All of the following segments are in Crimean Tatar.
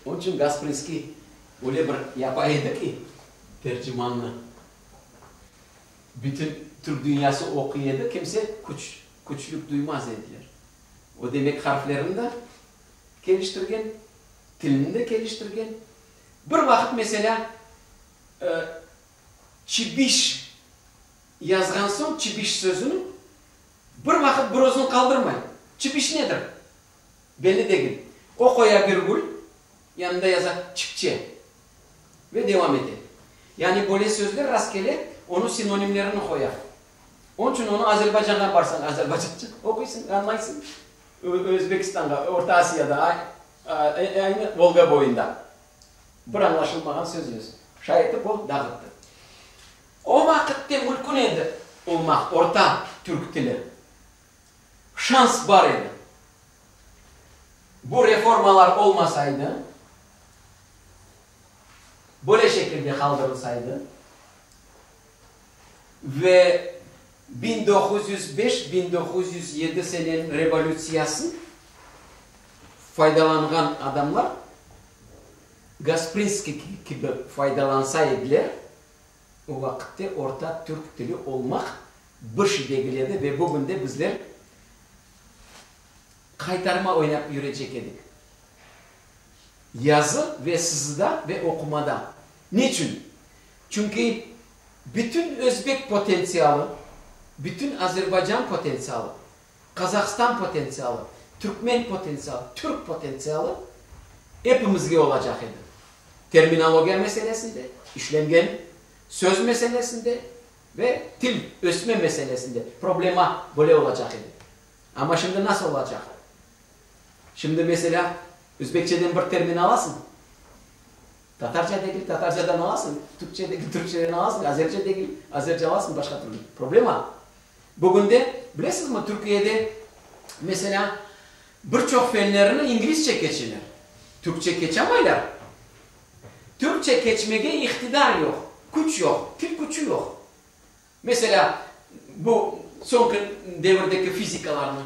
Onıñ içün Gasprinskiy öyle bir yapa edi ki, Tercimannı bütün türk dünyası oquy edi, kimse küç, küçlük duymaz ediler. O demek harflerini de keliştirgen, tilini de keliştirgen. Bir vaqıt, meselâ, çibiş yazğan soñ, çibiş sözüni bir vaqıt bir özüni qaldırmay. Çibiş nedir? Belli degil. O qoya virgül, yanında yaza çipçe ve devam ete. Yani böyle sözler rastkele, onıñ sinonimlerini qoya. Onıñ içün onı Azerbaycanğa barsañ, azerbaycanca oquysıñ, añlaysıñ. Özbekistanğa, Orta Asiyada, aynı Volga boyunda. Bir añlaşılmağan söz yoq. Şay etip o dağıttı. O vaqıtte mülkün edi olmaq orta türk tili. Şans bar edi. Bu reformalar olmasaydı, böyle şekilde qaldırılsaydı ve 1905, 1907 seneniñ revolütsiyasın faydalanğan adamlar Gasprinskiy kibi faydalansa ediler, o vaqıtte orta türk tili olmaq bir şey degil edi ve bugün de bizler qaytarma oynap yürecek edik. Yazı ve sızıda ve oqumada. Niçün? Çünki bütün özbek potentsialı, bütün azerbaycan potentsialı, Qazahstan potentsialı, türkmen potentsialı, türk potentsialı epimizge olacaq edi. Terminologiya meselesinde, işlengen söz meselesinde ve til ösme meselesinde problema böyle olacaq edi. Amma şimdi nasıl olacaq? Şimdi, meselâ, özbekçeden bir termin alasıñ, tatarca degil, tatarcadan alasıñ, türkçe degil, türkçeden alasıñ, azerce degil, azerce alasıñ, başqa türlü. Problema. Bugünde, bilesizmi, Türkiyede, meselâ, bir çoq fenlerini inglizce keçeler. Türkçe keçamaylar. Türkçe keçmege iqtidar yoq, küç yoq, til küçü yoq. Meselâ, bu soñki devirdeki fizikalarnı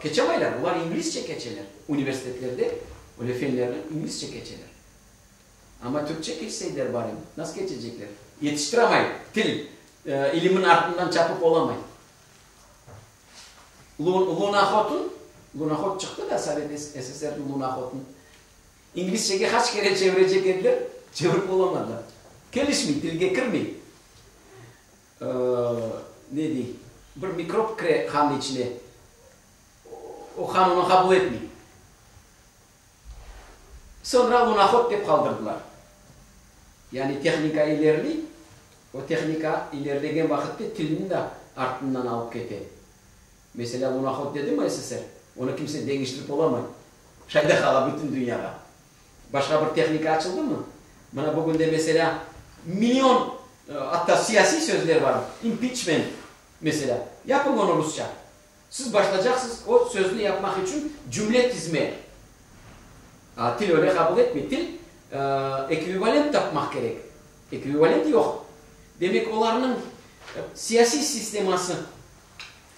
keçemaylar, olar inglizce keçeler, universitetlerde öyle fenlerni inglizce keçeler. Amma türkçe keçseyler bari, nasıl keçecekler? Yetiştiramay, til ilimin artından çapıp olamay. Lunahotun, Lunahod çıqtı da, Sovet SSR-niñ Lunahotun, İnglizcege qaç kere çevirecek ediler, çevirip olamadılar. Kelişmey, tilge kirmey. Ne dey, bir mikrop kire qan içine, o qan onı qabul etmey. Soñra lunahod dep qaldırdılar. Yani tehnika ilerley, o tehnika ilerlegen vaqıtte tilni de artından alıp kete. Meselâ, lunahod dedimi SSR, onı kimse deñiştirip olamay. Şayda qala bütün dünyağa. Başqa bir tehnika açıldımı? Mına bugün de, meselâ, million, atta siyasiy sözler bar, impiçment, meselâ. Yapıñ onı rusça. Siz başlacaqsız o sözni yapmaq içün cümle tizme. A, til öyle qabul etmey. Til ekvivalent tapmaq kerek. Ekvivalent yoq. Demek, olarnıñ siyasiy sisteması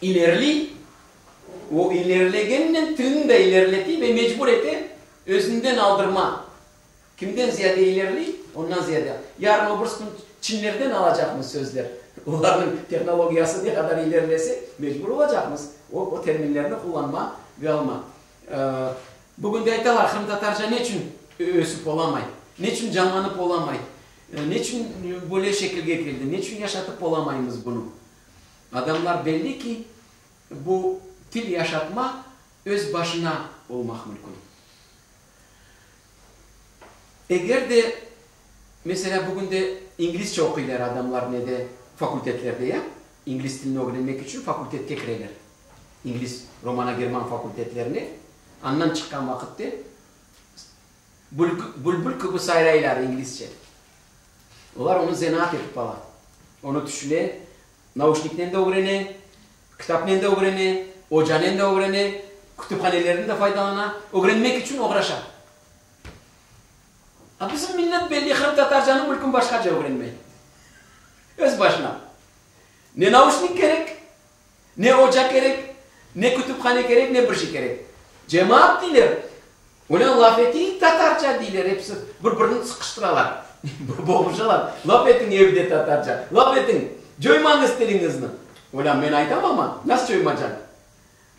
ilerley, o ilerilegeninen tilni de ilerilete ve mecbur ete özünden aldırma. Kimden ziyade ilerley, ondan ziyade. Yarın o birisi kün çinlerden alacaqmız sözler. Olarnıñ tehnologiyası ne qadar ilerilese, mecbur olacaqmız o, o terminlerni qullanma ve alma. Bugün de aytalar, qırımtatarca neçün ösüp olamay, neçün canlanıp olamay, neçün böyle şekilge keldi, neçün yaşatıp olamaymız bunı? Adamlar belli ki, bu til yaşatma öz başına olmaq mümkün. Eger de, meselâ, bugün de inglizce oquylar adamlar nede, fakultetlerde, ya, ingliz tilini ögrenmek içün fakultetke kireler, ingliz, romano-german fakultetlerine, andan çıqqan vaqıtte bülbül kibi sayraylar inglizce. Olar onı zenaat etip ala, onı tüşüne, nauşniknen de ögrene, kitapnen de ögrene, ocanen de ögrene, kütüphanelerden de faydalana, ögrenmek içün oğraşa. A bizim millet belli qırımtatarcanı mülkün başqaca ögrenmey. Öz başına. Ne nauşnik kerek, ne oca kerek, ne kütüphane kerek, ne bir şey kerek. Cemaat deyler. Olân laf eteyik tatarca, deyler episi, bir-birini sıqıştıralar, boğuşalar, laf etiñ evde tatarca, laf etiñ, coymañız tiliñizni. Olân men aytam amma, nasıl coymacam?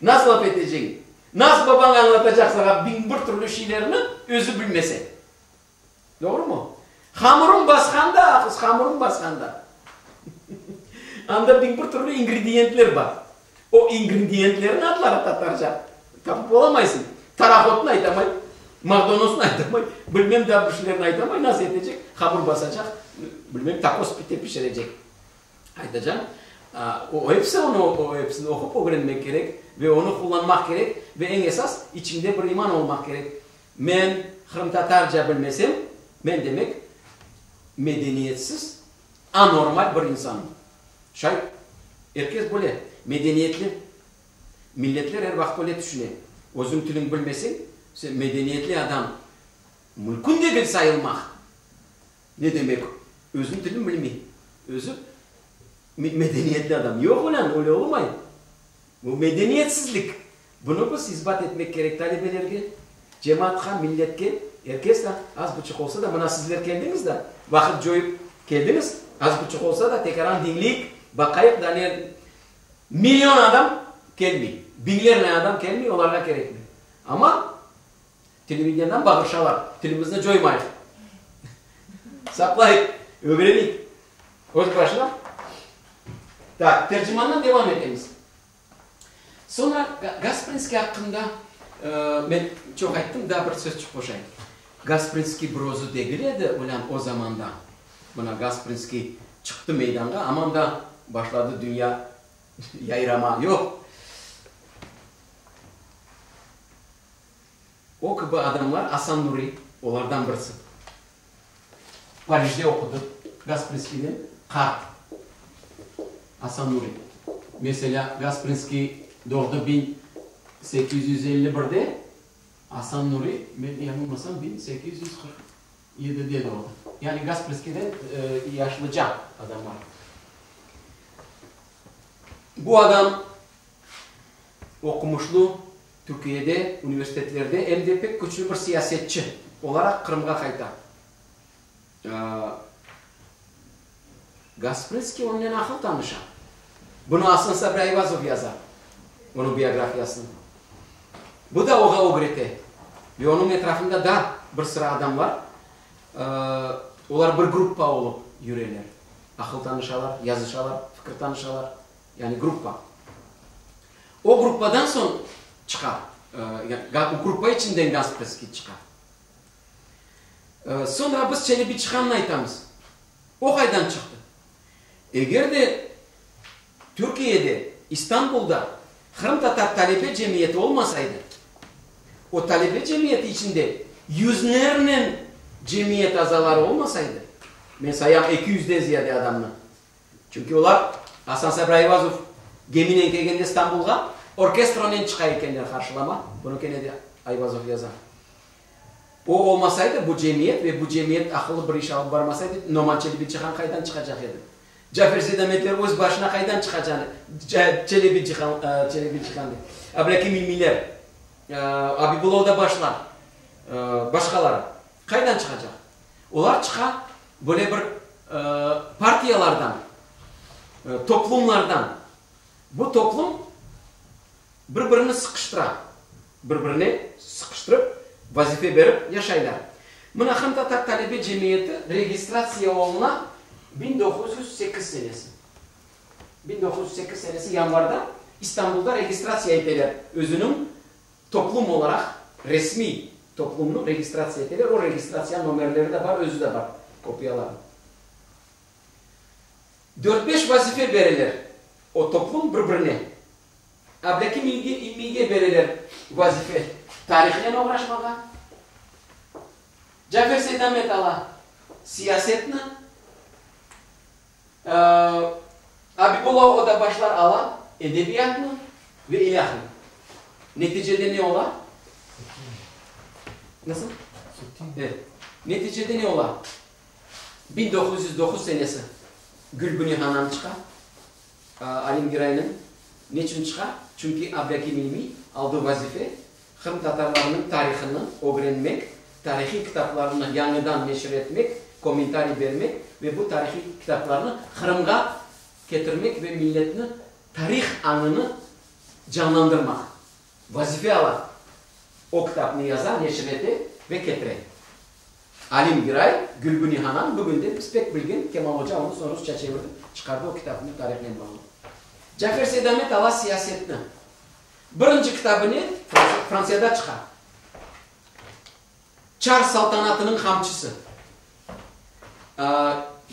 Nasıl laf eteceñ? Nasıl babañ añlatacaq saña 1001 türlü şeylerni, özü bilmese? Doğrumı? Hamurın basqanda, aqız, hamurın basqanda, anda 1001 türlü ingrediyentler bar. O ingrediyentlerniñ adları tatarca tapıp olamaysıñ. Taraxotnı aytamay, Makdonosnı aytamay, bilmem daa bir şeylerni aytamay, nasıl etecek, hamur basacaq, bilmem takos pite pişirecek. Aytacam, o episi onı, o episini oqup ögrenmek kerek ve onı qullanmaq kerek ve eñ esas içiñde bir iman olmaq kerek. Men qırımtatarca bilmesem, men demek medeniyetsiz, anormal bir insanım. Şay, er kes bile, medeniyetli milletler er vaqıt öyle tüşüne. Özüñ tiliñ bilmeseñ, sen medeniyetli adam mümkün degil sayılmaq. Ne demek, özüniñ tilini bilmey, özü medeniyetli adam. Yoq olân, öyle olmay. Bu medeniyetsizlik. Bunı biz isbat etmek kerek talebelerge, cemaatqa, milletke. Er kes da, az buçuq olsa da, mına sizler keldiñiz da, vaqıt coyıp keldiñiz, az buçuq olsa da, tekaran diñleyik, baqayıq da ne, million adam kelmey, biñlernen adam kelmey, olarğa kerekmey. Amma televideniyadan bağırışalar, tilimizni coymayıq, saqlayıq, ögreneyik. Öz başına. Tak, tercimandan devam etemiz. Soñra Gasprinskiy aqqında men çoq ayttım, daa bir sözçik qoşayım. Gasprinskiy bir özü degil edi olân o zamanda. Mına Gasprinskiy çıqtı meydanğa, aman da başladı dünya yayrama. Yoq. O kibi adamlar, Asan Nuri olardan birisi. Parijde oqudı, Gasprinskiyden qart Asan Nuri. Meselâ, Gasprinskiy doğdı 1851-de, Asan Nuri, men yañılmasam, 1847-de doğdı. Yani Gasprinskiyden yaşlıca adamlar. Bu adam oqumışlı, Türkiyede universitetlerde em de pek küçlü bir siyasetçi olaraq Qırımğa qayta. Gasprinskiy onnen aqıl tanışa. Bunı Asan Sabri Ayvazov yaza, onıñ biografiyasını. Bu da oğa ögrete. Ve onıñ etrafında da bir sıra adamlar, olar bir gruppa olıp yüreler. Aqıl tanışalar, yazışalar, fikir tanışalar. Yani gruppa. O gruppadan soñ çıqa, o gruppa içinden Gasprinskiy çıqa. Soñra biz Çelebi Çihannı aytamız. O qaydan çıqtı? Eger de Türkiyede, İstanbulda qırımtatar talebe cemiyeti olmasaydı, o talebe cemiyeti içinde yüzlernen cemiyet azaları olmasaydı, men sayam eki yüzden ziyade adamnı, Çünki olar, Asan Sabri Ayvazov geminen kelgende İstanbulğa, orkestronen çıqa ekenler qarşılama, bunı kene de Ayvazov yaza. O olmasaydı, bu cemiyet ve bu cemiyet aqıllı bir iş alıp barmasaydı, Noman Çelebicihan qaydan çıqacaq edi? Cafer Seydametler öz başına qaydan çıqacan Çelebicihan, Çelebicihan dey, Ablâkim İlmiler, Abibulla Odabaşlar, başqaları qaydan çıqacaq? Olar çıqa böyle bir partiyalardan, toplumlardan. Bu toplum bir-birini sıqıştıra, bir-birine sıqıştırıp, vazife berip yaşaylar. Mına Qırımtatar talebe cemiyeti registratsiya oluna 1908 senesi. 1908 senesi yanvarda İstanbulda registratsiya eteler özüniñ Toplum olaraq resmiy toplumnı registratsiya eteler, o registratsiya nomerleri de bar, özü de bar, kopiyaları. Dört-beş vazife bereler o toplum bir-birine. Ablâkim İlmiyge bereler vazife tarihnen oğraşmağa. Cafer Seydamet ala siyasetni. Abibulla Odabaşlar ala edebiyatnı ve ilâhre. Neticede ne ola? Nasıl? Evet. Neticede ne ola? 1909 senesi Gülbün Hanan çıqa. Alim Giraynıñ. Neçün çıqa? Çünki Ablâkim İlmiy aldı vazife. Qırımtatarlarnıñ tarihını ögrenmek, tarihiy kitaplarını yañıdan neşir etmek, kommentariy bermek ve bu tarihiy kitaplarnı Qırımğa ketirmek ve milletni tarih añını canlandırmaq vazife ala. O kitapnı yaza, neşir ete ve ketire. Alim Giray, Gülguni Hanan, bugün de biz pek bilgen Kemal oca onı soñ rusça çevirdi, çıqardı o kitapnı tarihnen bağlı. Cafer Seydamet ala siyasetni. Birinci kitabı ne? Frantsiyada çıqa. Çar saltanatınıñ qamçısı.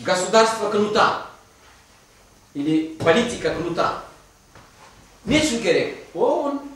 Gosudarstvo knuta ili Politika knuta. Neçün kerek? O, on.